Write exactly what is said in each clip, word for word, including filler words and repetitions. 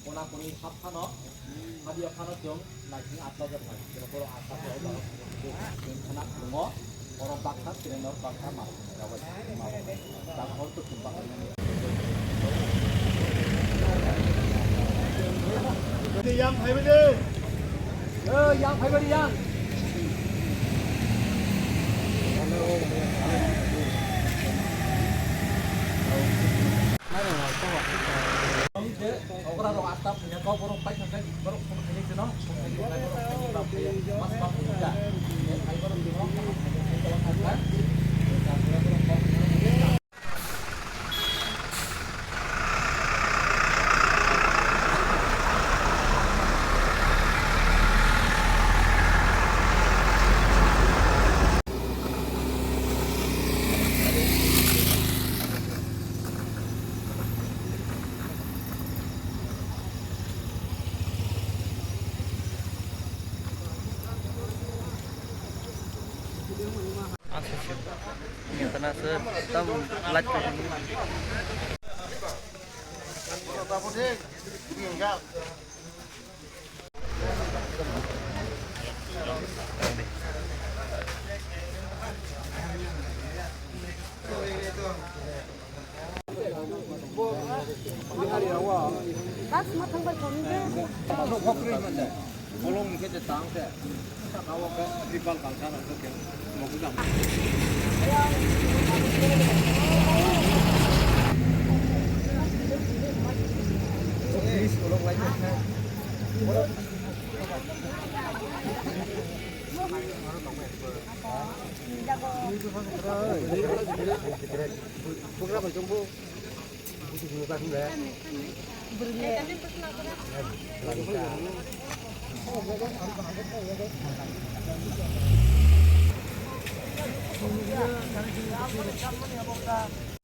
Kona koni hap phano, hadiya phano chwng naising atla jak nai, chwng borok asa khe o jaga chwng khna tongo, oro baksa train o baksa ma jabai ma tak hor to chwng baksa nani. Yang phaibai de, yang phaibai de, yang. Ang je, okra rok asta punya kau borok pai thangkai, borok phone khaini jeno, phone khaini jeno, borok khaini bap khaini mas bap khaini ja. Ye khai borok jeno, khai borok khaini jeno, khai borok khaini jeno. Aswk se. Neta na se tam light ko.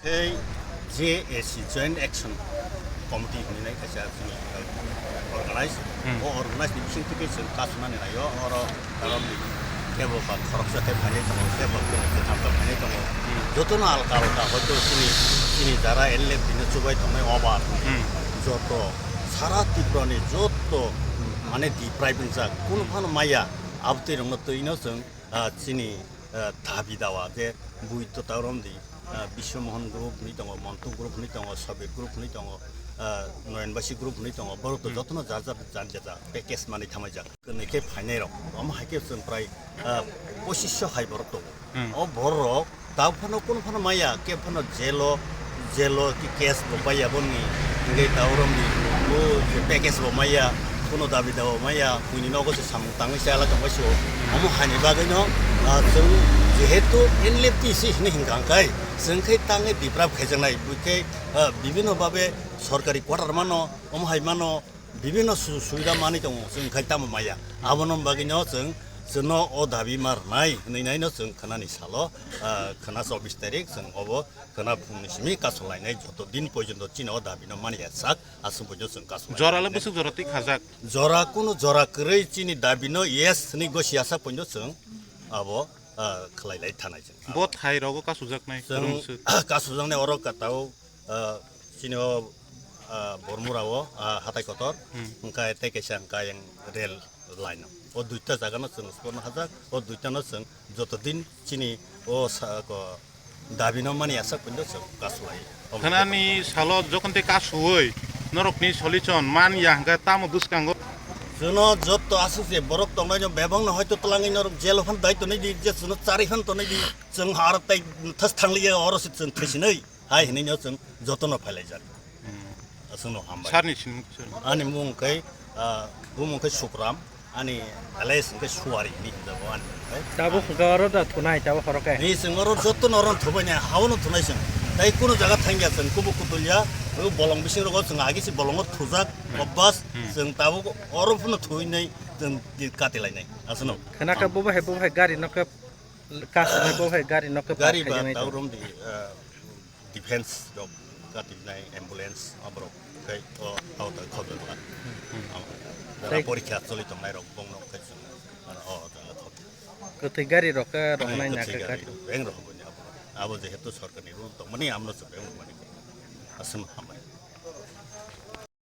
Tei J A C, Joint Action Committee hinwi nai kaisa chini organize. Hmm. O organize ni bising twi chwng kasunani naio, oro karon ni kebo ba khoroksa khe phainai tongo, kebo kebo khe thamsa phainai tongo. Hmm. Jotono alka alka hoito chini, chini jara L F D no chubai tongnai oba. Hmm. Joto sara Tripura ni joto mane deprive wngjak, kunu phano maya, abtwi rokno twino chwng, ah, chini, ah, dabi dawa je bui to taurom di. Ah, Biswa Mohan group hwnwi tongo, Montu group hwnwi tongo, Sabir group hwnwi tongo, ah, Noyan Basi group hwnwi tongo, borok to Hmm. jotono jar jar jar jar package manwi thamaijak. Kwnwi khe phainai rok, omo hai khe chwng prai, ah, pochisho hai borok tongo. Hmm. O borok rok tabuk phano kunu phano maya, khe phano jail o, jail o ki case bo paiya boni, hwnkhe tabuk romni bo package bo maya, kunu dabi dawa maya, buini nogo se samung tangwi se ala tongbai se o. Omo haini bagwino, ah, chwng jehetu N L F T se hwnwi hwnkha hwnkhe, Chwng khe tangwi deprive khaijaknai, bui khe, ah, bibhinno babe sorkari quarter mano, omo hai mano, bibhinno su-, subida manwi tongo, chwng khai tamo maya. Abono bagwino chwng, chwngno o dabi ma rwnai hwnwi naino chwng khwnani salo, ah, khwna chobbish tarik chwng obo khwna phungni simi kasu lainai, joto din porjonto chini o dabino mani ya sak, aswk porjonto chwng kasu lainai. Jora le bwswk jora twi khajak? Jora, kunu jora kwrwi chini dabino yes hwnwi gosi ya sak porjonto chwng abo, ah, khwlai lai thanai chwng. Bo thai rogo kasujaknai, chwng kwrwngswk. Kasujaknai oro ka tao, ah, chini o, ah, Bormura o, ah, hatai kotor, Hmm. hwnkhe tei kaisa hwnkhe yang rail line o. O duita jaga no chwng sporno hajak, o duita no chwng joto din chini o sa-, ko, dabi no mani aswk phinjo chwng kasu lai. Khwnani salo jokhon tei kasuwi norokni solution man ya hwnkhe tamo bwskango? Chwngno joto aswk je borok tongnai no bebak no hoito twlangwi norok jail o phan dai tonwi di, je chwngno chari phan tonwi di, chwng aro tei thas thangli ya oro se chwng thwisinai. Hai hinui no chwng jotono phailaijak. Hmm. Aswkno hambai. Sir ni sinimung kisa. Ani mung khe, ah, bumung khe Sukram, Ani alai singke suari ni hinjago ani, eh? Tabuk hwnkhe oro da thunai, tabuk horo khe. Ni sing oro jotto no oro thubani, hao no thunai sing. Tai kuno jaga thangya sing, kubu kutulya, o bolong bising rogo sing agi si bolongo thujak, hmm, obbas, hmm, sing tabuk oro phano thuinai, sing di kati lainai, asano. Khena khe bo bahai, bo bahai gari no khe, kas nai bo bahai gari no khe. Gari ba khaijak nai tau tong. Rom di, eh, defense rok, kati nai ambulance, aborok khe o, o ta khobjak la. Hmm. Am, jara tei porikha choli tongnai rok bong rok khe chwng, o, o, o, o, kwthwi gari rok khe rok nai na kwthwi khe gari gari. Beng rok boni abo. Abo jehetu sorkar ni rule tongmani amno se beng rok mani. Aswk ham.